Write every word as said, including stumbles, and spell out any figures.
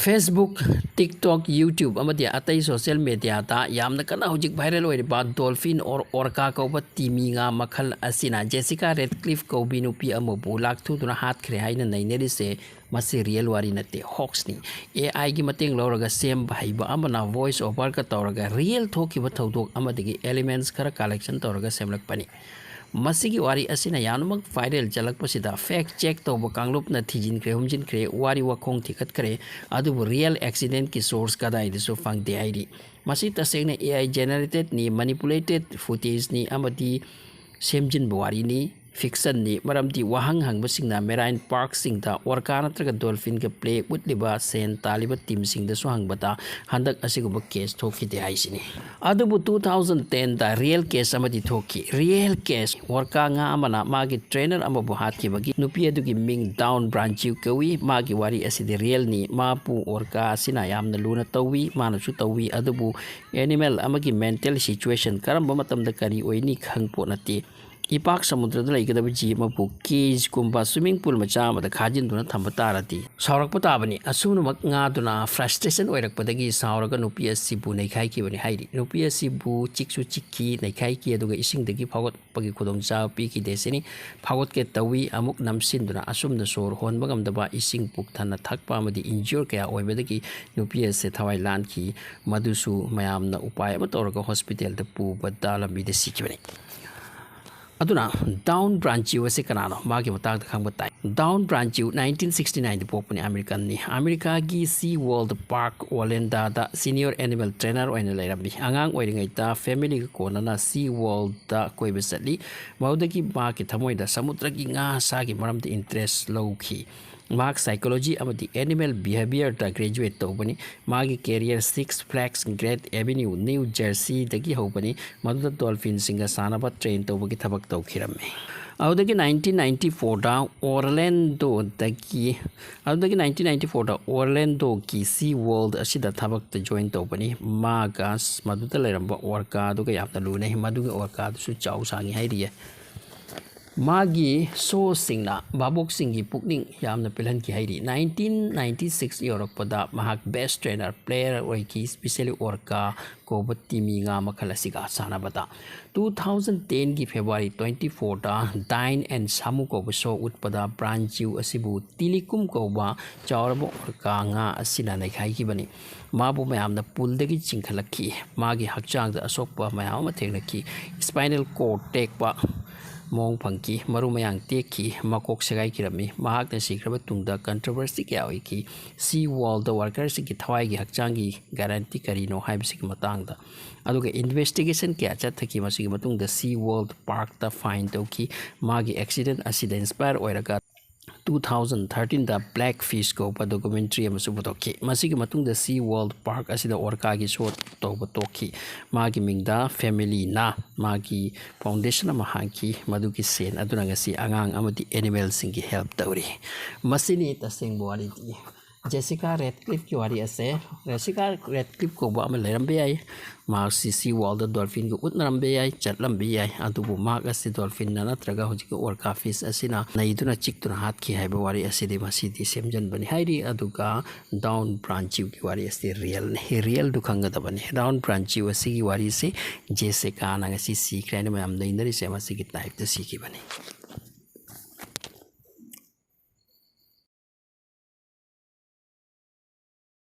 Facebook, TikTok, YouTube ꯑꯃꯗꯤ ꯑꯇꯩ social mediaꯗ ꯌꯥꯝꯅ ꯀꯟꯅ ꯍꯧꯖꯤꯛ viral ꯑꯣꯏꯔꯤꯕ dolphin or orca ꯀꯧꯕ ꯇꯤꯃꯤ ꯉꯥ ꯃꯈꯜ ꯑꯁꯤꯅ Jessica Radcliffe ꯀꯧꯕꯤ ꯅꯨꯄꯤ ꯑꯃꯕꯨ ꯂꯥꯛꯊꯨꯗꯨꯅ ꯍꯥꯠꯈ꯭ꯔꯦ ꯍꯥꯏꯅ ꯅꯩꯅꯔꯤꯁꯦ, ꯃꯁꯤ real ꯋꯥꯔꯤ ꯅꯠꯇꯦ, hoaxꯅꯤ꯫ AIꯒꯤ ꯃꯇꯦꯡ ꯂꯧꯔꯒ ꯁꯦꯝꯕ ꯍꯩꯕ ꯑꯃꯅ voice overꯒ ꯇꯧꯔꯒ real ꯊꯣꯛꯈꯤꯕ ꯊꯧꯗꯣꯛ ꯑꯃꯗꯒꯤ elements ꯈꯔ collection ꯇꯧꯔꯒ ꯁꯦꯝꯂꯛꯄꯅꯤ꯫ ꯃꯁꯤꯒꯤ ꯋꯥꯔꯤ ꯑꯁꯤꯅ ꯌꯥꯝꯅꯃꯛ viral ꯆꯠꯂꯛꯄꯁꯤꯗ fact check ꯇꯧꯕ ꯀꯥꯡꯂꯨꯞꯅ ꯊꯤꯖꯤꯟꯈ꯭ꯔꯦ, ꯍꯨꯝꯖꯤꯟꯈ꯭ꯔꯦ, ꯋꯥꯔꯤ ꯋꯥꯈꯣꯡ ꯊꯤꯒꯠꯈ꯭ꯔꯦ꯫ ꯑꯗꯨꯕꯨ real accidentꯀꯤ source ꯀꯗꯥꯏꯗꯁꯨ ꯐꯪꯗꯦ ꯍꯥꯏꯔꯤ꯫ ꯃꯁꯤ ꯇꯁꯦꯡꯅ AI generatedꯅꯤ, manipulated footageꯅꯤ ꯑꯃꯗꯤ ꯁꯦꯝꯖꯤꯟꯕ ꯋꯥꯔꯤꯅꯤ, fictionꯅꯤ꯫ ꯃꯔꯝꯗꯤ ꯋꯥꯍꯪ ꯍꯪꯕꯁꯤꯡꯅ marine parkꯁꯤꯡꯗ orca ꯅꯠꯇ꯭ꯔꯒ dolphinꯒ play ꯎꯠꯂꯤꯕ ꯁꯦꯟ ꯇꯥꯜꯂꯤꯕ teamꯁꯤꯡꯗꯁꯨ ꯍꯪꯕꯗ ꯍꯟꯗꯛ ꯑꯁꯤꯒꯨꯝꯕ case ꯊꯣꯛꯈꯤꯗꯦ ꯍꯥꯏꯁꯤꯅꯤ꯫ ꯑꯗꯨꯕꯨ two thousand tenꯗ real case ꯑꯃꯗꯤ ꯊꯣꯛꯈꯤ꯫ Real case, orca ꯉꯥ ꯑꯃꯅ ꯃꯥꯒꯤ trainer ꯑꯃꯕꯨ ꯍꯥꯠꯈꯤꯕꯒꯤ ꯅꯨꯄꯤ ꯑꯗꯨꯒꯤ ꯃꯤꯡ Dawn Brancheau ꯀꯧꯏ꯫ ꯃꯥꯒꯤ ꯋꯥꯔꯤ ꯑꯁꯤꯗꯤ realꯅꯤ꯫ ꯃꯥꯕꯨ orca ꯑꯁꯤꯅ ꯌꯥꯝꯅ ꯂꯨꯅ ꯇꯧꯏ, ꯃꯥꯅꯁꯨ ꯇꯧꯏ꯫ ꯑꯗꯨꯕꯨ animal ꯑꯃꯒꯤ mental situation ꯀꯔꯝꯕ ꯃꯇꯝꯗ ꯀꯔꯤ ꯑꯣꯏꯅꯤ ꯈꯪꯄꯣꯠ ꯅꯠꯇꯦ꯫ ꯏꯄꯥꯛ ꯁꯃꯨꯗ꯭ꯔꯗ ꯂꯩꯒꯗꯕ ꯖꯤꯕ ꯑꯃꯕꯨ cageꯀꯨꯝꯕ swimming pool ꯃꯆꯥ ꯑꯃꯗ ꯈꯥꯖꯤꯟꯗꯨꯅ ꯊꯝꯕ ꯇꯥꯔꯗꯤ ꯁꯥꯎꯔꯛꯄ ꯇꯥꯕꯅꯤ꯫ ꯑꯁꯨꯝꯅꯃꯛ ꯉꯥꯗꯨꯅ frustration ꯑꯣꯏꯔꯛꯄꯗꯒꯤ ꯁꯥꯎꯔꯒ ꯅꯨꯄꯤ ꯑꯁꯤꯕꯨ ꯅꯩꯈꯥꯏꯈꯤꯕꯅꯤ ꯍꯥꯏꯔꯤ꯫ ꯅꯨꯄꯤ ꯑꯁꯤꯕꯨ ꯆꯤꯛꯁꯨ ꯆꯤꯛꯈꯤ, ꯅꯩꯈꯥꯏꯈꯤ, ꯑꯗꯨꯒ ꯏꯁꯤꯡꯗꯒꯤ ꯐꯥꯎꯒꯠꯄꯒꯤ ꯈꯨꯗꯣꯡꯆꯥꯕ ꯄꯤꯈꯤꯗꯦ ꯁꯤꯅꯤ꯫ ꯐꯥꯎꯒꯠꯀꯦ ꯇꯧꯏ, ꯑꯃꯨꯛ ꯅꯝꯁꯤꯟꯗꯨꯅ ꯑꯁꯨꯝꯅ ꯁꯣꯔ ꯍꯣꯟꯕ ꯉꯝꯗꯕ, ꯏꯁꯤꯡ ꯄꯨꯛ ꯊꯟꯅ ꯊꯛꯄ ꯑꯃꯗꯤ injure ꯀꯌꯥ ꯑꯣꯏꯕꯗꯒꯤ ꯅꯨꯄꯤ ꯑꯁꯤ ꯊꯋꯥꯏ ꯂꯥꯟꯈꯤ꯫ ꯃꯗꯨꯁꯨ ꯃꯌꯥꯝꯅ ꯎꯄꯥꯏ ꯑꯃ ꯇꯧꯔꯒ hospitalꯗ ꯄꯨꯕꯗ ꯂꯝꯕꯤꯗ ꯁꯤꯈꯤꯕꯅꯤ꯫ ꯑꯗꯨꯅ Dawn Brancheau ꯑꯁꯤ ꯀꯅꯥꯅꯣ? ꯃꯥꯒꯤ ꯃꯇꯥꯡꯗ ꯈꯪꯕ ꯇꯥꯏ꯫ Dawn Brancheau nineteen sixty nineꯗ ꯄꯣꯛꯄꯅꯤ, Americanꯅꯤ꯫ Americaꯒꯤ SeaWorld Park Orlandoꯗ senior animal trainer ꯑꯣꯏꯅ ꯂꯩꯔꯝꯃꯤ꯫ ꯑꯉꯥꯡ ꯑꯣꯏꯔꯤꯉꯩꯗ familyꯒ ꯀꯣꯟꯅꯅ SeaWorldꯇ ꯀꯣꯏꯕ ꯆꯠꯂꯤ꯫ ꯃꯗꯨꯗꯒꯤ ꯃꯍꯥꯛꯀꯤ ꯊꯃꯣꯏꯗ ꯁꯃꯨꯗ꯭ꯔꯒꯤ ꯉꯥ ꯁꯥꯒꯤ ꯃꯔꯝꯗ interest ꯂꯧꯈꯤ꯫ ꯃꯍꯥꯛ psychology ꯑꯃꯗꯤ animal behaviorꯗ graduate ꯇꯧꯕꯅꯤ꯫ ꯃꯥꯒꯤ career Six Flags Great Avenue, New Jerseyꯗꯒꯤ ꯍꯧꯕꯅꯤ, ꯃꯗꯨꯗ dolphinꯁꯤꯡꯒ ꯁꯥꯟꯅꯕ train ꯇꯧꯕꯒꯤ ꯊꯕꯛ ꯇꯧꯈꯤꯔꯝꯃꯤ꯫ ꯑꯗꯨꯗꯒꯤ nineteen ninety fourꯗ Orlandoꯗꯒꯤ, ꯑꯗꯨꯗꯒꯤ nineteen ninety fourꯗ Orlandoꯒꯤ SeaWorld ꯑꯁꯤꯗ ꯊꯕꯛꯇ join ꯇꯧꯕꯅꯤ꯫ ꯃꯥꯒ ꯃꯗꯨꯗ ꯂꯩꯔꯝꯕ orca ꯑꯗꯨꯒ ꯌꯥꯝꯅ ꯂꯨꯅꯩ꯫ ꯃꯗꯨꯒꯤ orcaꯗꯨꯁꯨ ꯆꯥꯎ ꯁꯥꯡꯉꯤ ꯍꯥꯏꯔꯤꯌꯦ꯫ ꯃꯥꯒꯤ ꯁꯣꯁꯤꯡꯅ ꯚꯥꯕꯣꯛꯁꯤꯡꯒꯤ ꯄꯨꯛꯅꯤꯡ ꯌꯥꯝꯅ ꯄꯦꯜꯍꯟꯈꯤ ꯍꯥꯏꯔꯤ꯫ ꯅꯥꯏꯟꯇꯤꯟ ꯅꯥꯏꯟꯇꯤ ꯁꯤꯛꯁ ꯌꯧꯔꯛꯄꯗ ꯃꯍꯥꯛ ꯕꯦꯁ ꯇ꯭ꯔꯦꯅꯔ ꯄ꯭ꯂꯦꯌꯔ ꯑꯣꯏꯈꯤ, ꯏꯁꯄꯤꯁꯦꯂꯤ ꯑꯣꯔꯀꯥ ꯀꯧꯕ ꯇꯤꯃꯤ ꯉꯥ ꯃꯈꯜ ꯑꯁꯤꯒ ꯁꯥꯟꯅꯕꯗ꯫ ꯇꯨ ꯊꯥꯎꯖꯟ ꯇꯦꯟꯒꯤ ꯐꯦꯕ꯭ꯔꯨꯋꯥꯔꯤ ꯇ꯭ꯋꯦꯟꯇꯤ ꯐꯣꯔꯗ ꯗꯥꯏꯟ ꯑꯦꯟ ꯁꯥꯃꯨ ꯀꯧꯕ ꯁꯣ ꯎꯠꯄꯗ ꯕ꯭ꯔꯥꯟꯖꯤꯎ ꯑꯁꯤꯕꯨ ꯇꯤꯂꯤꯀꯨꯝ ꯀꯧꯕ ꯆꯥꯎꯔꯕ ꯑꯣꯔꯀꯥ ꯉꯥ ꯑꯁꯤꯅ ꯅꯩꯈꯥꯏꯈꯤꯕꯅꯤ꯫ ꯃꯥꯕꯨ ꯃꯌꯥꯝꯅ ꯄꯨꯜꯗꯒꯤ ꯆꯤꯡꯈꯠꯂꯛꯈꯤ꯫ ꯃꯥꯒꯤ ꯍꯛꯆꯥꯡꯗ ꯑꯁꯣꯛꯄ ꯃꯌꯥꯝ ꯑꯃ ꯊꯦꯡꯅꯈꯤ꯫ ꯏꯁꯄꯥꯏꯅꯦꯜ ꯀꯣꯔꯗ ꯇꯦꯛꯄ ꯃꯑꯣꯡ ꯐꯪꯈꯤ꯫ ꯃꯔꯨ ꯃꯌꯥꯡ ꯇꯦꯛꯈꯤ꯫ ꯃꯀꯣꯛ ꯁꯦꯒꯥꯏꯈꯤꯔꯝꯃꯤ꯫ ꯃꯍꯥꯛꯅ ꯁꯤꯈ꯭ꯔꯕ ꯇꯨꯡꯗ ꯀꯟꯇ꯭ꯔꯣꯚꯔꯁꯤ ꯀꯌꯥ ꯑꯣꯏꯈꯤ꯫ ꯁꯤ ꯋꯥꯔꯜꯗ ꯋꯥꯔꯀꯔꯁꯤꯡꯒꯤ ꯊꯋꯥꯏꯒꯤ ꯍꯛꯆꯥꯡꯒꯤ ꯒꯥꯔꯦꯟꯇꯤ ꯀꯔꯤꯅꯣ ꯍꯥꯏꯕꯁꯤꯒꯤ ꯃꯇꯥꯡꯗ꯫ ꯑꯗꯨꯒ ꯏꯟꯚꯦꯁꯇꯤꯒꯦꯁꯟ ꯀꯌꯥ ꯆꯠꯊꯈꯤ꯫ ꯃꯁꯤꯒꯤ ꯃꯇꯨꯡꯗ ꯁꯤ ꯋꯥꯔꯜꯗ ꯄꯥꯔꯛꯇ ꯐꯥꯏꯟ ꯇꯧꯈꯤ꯫ ꯃꯥꯒꯤ ꯑꯦꯛꯁꯤꯗꯦꯟ ꯑꯁꯤꯗ ꯏꯟꯁꯄꯥꯌꯔ ꯑꯣꯏꯔꯒ ꯇꯨ ꯊꯥꯎꯖꯟ ꯊꯥꯔꯇꯤꯟꯗ ꯕ꯭ꯂꯦꯛ ꯐꯤꯁ ꯀꯧꯕ ꯗꯣꯀꯨꯃꯦꯟꯇ꯭ꯔꯤ ꯑꯃꯁꯨ ꯄꯨꯊꯣꯛꯈꯤ꯫ ꯃꯁꯤꯒꯤ ꯃꯇꯨꯡꯗ ꯁꯤ ꯋꯥꯔꯜꯗ ꯄꯥꯔꯛ ꯑꯁꯤꯗ ꯑꯣꯔꯀꯥꯒꯤ ꯁꯣ ꯇꯧꯕ ꯇꯣꯛꯈꯤ꯫ ꯃꯥꯒꯤ ꯃꯤꯡꯗ ꯐꯦꯃꯤꯂꯤꯅ ꯃꯥꯒꯤ ꯐꯥꯎꯟꯗꯦꯁꯟ ꯑꯃ ꯍꯥꯡꯈꯤ꯫ ꯃꯗꯨꯒꯤ ꯁꯦꯟ ꯑꯗꯨꯅ ꯉꯁꯤ ꯑꯉꯥꯡ ꯑꯃꯗꯤ ꯑꯦꯅꯤꯃꯦꯜꯁꯤꯡꯒꯤ ꯍꯦꯜꯞ ꯇꯧꯔꯤ꯫ ꯃꯁꯤꯅꯤ ꯇꯁꯦꯡꯕ ꯋꯥꯔꯤꯗꯤ꯫ ꯖꯦꯁꯤꯀꯥ ꯔꯦꯗꯀ꯭ꯂꯤꯐꯀꯤ ꯋꯥꯔꯤ ꯑꯁꯦ, ꯖꯦꯁꯤꯀꯥ ꯔꯦꯗꯀ꯭ꯂꯤꯐ ꯀꯧꯕ ꯑꯃ ꯂꯩꯔꯝꯕ ꯌꯥꯏ꯫ ꯃꯍꯥꯛꯁꯤ ꯁꯤ ꯋꯥꯔꯜꯗ ꯗꯣꯜꯐꯤꯟꯒ ꯎꯠꯅꯔꯝꯕ ꯌꯥꯏ, ꯆꯠꯂꯝꯕ ꯌꯥꯏ꯫ ꯑꯗꯨꯕꯨ ꯃꯍꯥꯛ ꯑꯁꯤ ꯗꯣꯜꯐꯤꯟꯅ ꯅꯠꯇ꯭ꯔꯒ ꯍꯧꯖꯤꯛꯀꯤ ꯑꯣꯔꯀꯥ ꯐꯤꯁ ꯑꯁꯤꯅ ꯅꯩꯗꯨꯅ ꯆꯤꯛꯇꯨꯅ ꯍꯥꯠꯈꯤ ꯍꯥꯏꯕ ꯋꯥꯔꯤ ꯑꯁꯤꯗꯤ ꯃꯁꯤꯗꯤ ꯁꯦꯝꯖꯤꯟꯕꯅꯤ ꯍꯥꯏꯔꯤ꯫ ꯑꯗꯨꯒ ꯗꯥꯎꯟ ꯕ꯭ꯔꯥꯟꯆꯤꯎꯒꯤ ꯋꯥꯔꯤ ꯑꯁꯤ ꯔꯤꯌꯦꯜꯅꯤ꯫ ꯔꯤꯌꯦꯜꯗꯨ ꯈꯪꯒꯗꯕꯅꯤ꯫ ꯗꯥꯎꯟ ꯕ꯭ꯔꯥꯟꯆꯤꯎ ꯑꯁꯤꯒꯤ ꯋꯥꯔꯤꯁꯤ ꯖꯦꯁꯤꯀꯥꯅ ꯉꯁꯤ ꯁꯤꯈ꯭ꯔꯦ ꯍꯥꯏꯅ ꯃꯌꯥꯝ ꯅꯩꯅꯔꯤꯁꯦ ꯃꯁꯤꯒꯤ ꯇꯥꯏꯞꯇ ꯁꯤꯈꯤꯕꯅꯤ꯫